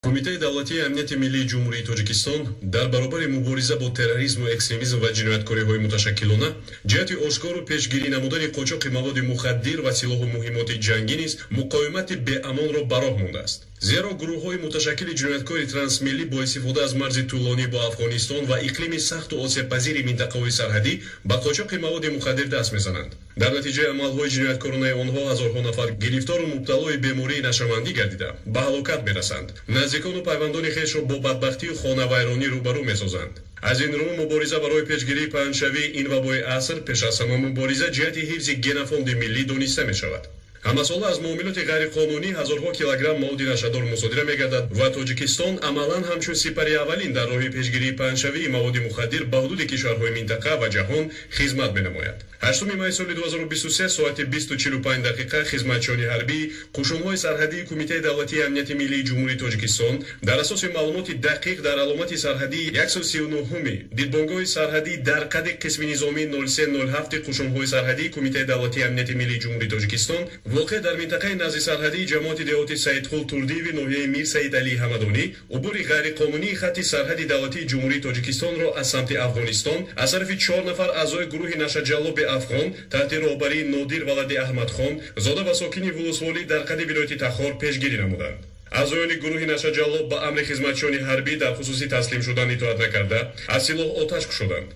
Кумитаи давлатии амнияти миллии Ҷумҳурии Тоҷикистон дар баробари мубориза бо терроризму экстремизм ва ҷинояткориҳои муташаккилона ҷиҳати ошкору пешгирӣ намудани қочоқи маводи мухаддир ва силоҳу муҳимоти ҷангӣ низ муқовимати беамонро ба роҳ мондааст. Зеро гурӯҳҳои муташаккили ҷинояткори трансмиллӣ бо истифода аз марзи тӯлонӣ бо Афғонистон ва иқлими сахту осебпазири минтақаҳои сарҳадӣ ба қочоқи маводи мухаддир даст мезананд. Дар натиҷаи амалҳои ҷинояткоронаи онҳо ҳазорҳо нафар гирифтору мубталои бемории нашъамандӣ гардида ба ҳалокат мерасанд. Наздикону пайвандони хешро бо бадбахтию хонавайронӣ рӯбарӯ месозанд. Аз ин рӯ мубориза барои пешгирии паҳншавии ин вабои аср пеш аз ҳама мубориза ҷиҳати ҳифзи генофонди миллӣ дониста мешавад. Ҳамасола аз муомилоти ғайриқонунӣ ҳазорҳо килограмм маводи нашъадор мусодира мегардад ва Тоҷикистон амалан ҳамчун сипари аввалин дар роҳи пешгирии паҳншавии маводи мухаддир ба ҳудуди кишварҳои минтақа ва ҷаҳон хизмат менамояд. 8 май соли 2023 соати 20:45 дақиқа хизматчиёни ҳарбии қушунҳои сарҳадии Кумитаи давлатии амнияти миллии Ҷумҳурии Тоҷикистон дар асоси маълумоти дақиқ дар аломати сарҳадии 139-уми дидбонгоҳи сарҳадии дар қади қисми низомии 0307 қушунҳои сарҳадии Кумитаи давлатии амнияти миллии Ҷумҳурии Тоҷикистон воқеъ дар минтақаи назди сарҳадии ҷамоати деҳоти Саидқул Турдиеви ноҳияи Мир Саид Алии Ҳамадонӣ убури ғайриқонунии хатти сарҳади давлатии Ҷумҳурии Тоҷикистонро аз самти Афғонистон аз тарафи 4 нафар аъзои гурӯҳи нашъаҷаллоби афғон таҳти роҳбарии Нодир валади Аҳмадхон зода ва сокини вулусволӣ дар қади вилояти Тахор пешгирӣ намуданд. Аъзоёни гурӯҳи нашъаҷаллоб ба амри хизматчиёни ҳарбӣ дар хусуси таслим шудан итоат накарда аз силоҳ оташ кушоданд.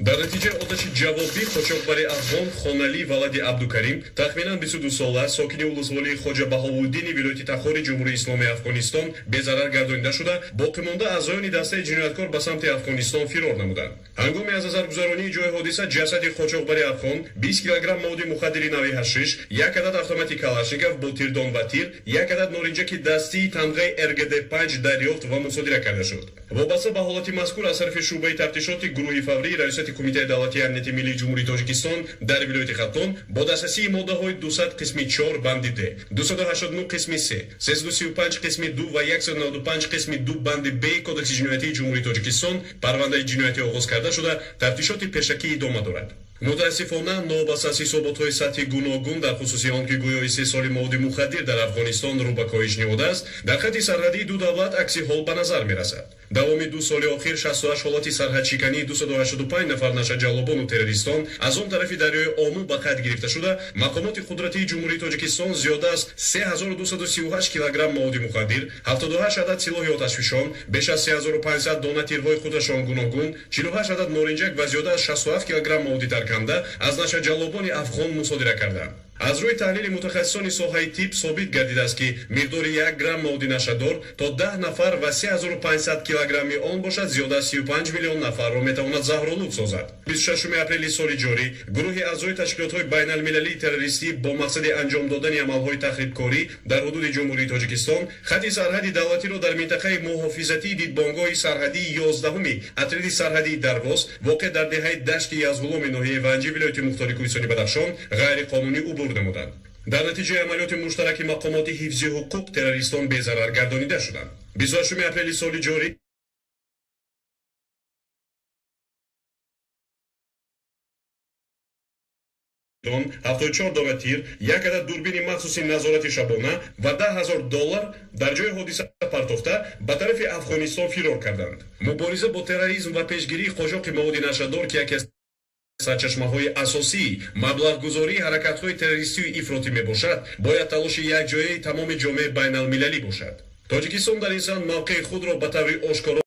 Дар натиҷаи оташи ҷавобӣ қочоқбари афғон Хоналӣ валади Абдукарим тахминан 22 сола сокини улусволии Хоҷа Баҳовуддини вилояти Тахори Ҷумҳурии Исломии Афғонистон безарар гардонида шуда, боқимонда аъзоёни дастаи ҷинояткор ба самти Афғонистон фирор намуданд. Ҳангоми аз назаргузаронии ҷои ҳодиса ҷасади қочоқбари афғон 20 килограмм маводи мухаддири нави ҳашиш, як адад автомати Калашников бо тирдон ва тир, як адад норинҷаки дастии тамғаи РГД5 дарёфт ва мусодира карда шуд. Вобаста ба ҳолати мазкур аз тарафи шӯъбаи тафтишоти гурӯҳи фаврии раёсати Кумитаи давлатии амнияти миллии Ҷумҳурии Тоҷикистон дар вилояти Хатлон бо дастрасии моддаҳои 200 қисми 4 банди Д, 289 қисми С, 335 қисми 2 ва 195 қисми 2 банди Б Кодекси ҷиноятии Ҷумҳурии Тоҷикистон парвандаи ҷиноятӣ оғоз карда шуда, тафтишоти пешакӣ идома дорад. Мутаассифона, нобаста аз ҳисоботҳои сатҳи гуногун дар хусуси он ки гӯё истеҳсоли маводи мухаддир дар Афғонистон рӯ ба коҳиш ниҳодааст, дар хатти сарҳадии ду давлат акси ҳол ба назар мерасад. Давоми 2 соли охир 68 ҳолати сарҳадшикании 285 нафар нашъаҷаллобону террористон аз он тарафи дарёи Ому ба қайд гирифта шуда, мақомоти қудратии Ҷумҳурии Тоҷикистон зиёда аз 3238 килограмм маводи мухаддир, 78 адад силоҳи оташфишон, беш аз 3500 дона тирҳои худашон гуногун, 48 адад норинҷак ва зиёда аз 67 килограмм маводи тарканда аз нашъаҷаллобони афғон мусодира карданд. Аз рӯи таҳлили мутахассисони соҳаи тиб собит гардидааст, ки миқдори 1 грамм маводи нашъадор то 10 нафар ва 3500 килограмми он бошад, зиёда аз 35 миллион нафарро метавонад заҳролуд созад. 26 апрели соли ҷорӣ гурӯҳи аъзои ташкилотҳои байналмилалии террористӣ бо мақсади анҷом додани амалҳои тахрибкорӣ дар ҳудуди Ҷумҳурии Тоҷикистон хатти сарҳади давлатиро дар минтақаи муҳофизатии дидбонгоҳи сарҳадии 11-уми отряди сарҳадии Дарвоз воқеъ дар деҳаи Дашти Язғуломи ноҳияи Ванҷи вилояти Мухтори Кӯҳистони Бадахшон ғайриқонунӣ убур намуданд. Дар натиҷаи амалиёти муштараки мақомоти ҳифзи ҳуқуқ террористон безарар гардонида шуданд. 28 апрели соли ҷорӣ 74 дона тир, як адад дурбини махсуси назорати шабона ва 10 000 доллар дар ҷои ҳодиса партофта ба тарафи Афғонистон фирор карданд. Мубориза бо терроризм ва пешгирии қочоқи маводи нашъадор, ки яке аз сарчашмаҳои асосии маблағгузории ҳаракатҳои террористию ифротӣ мебошад, бояд талоши якҷояи тамоми ҷомеаи байналмилалӣ бошад. Тоҷикистон дар ин самт мавқеи худро ба таври ошкоро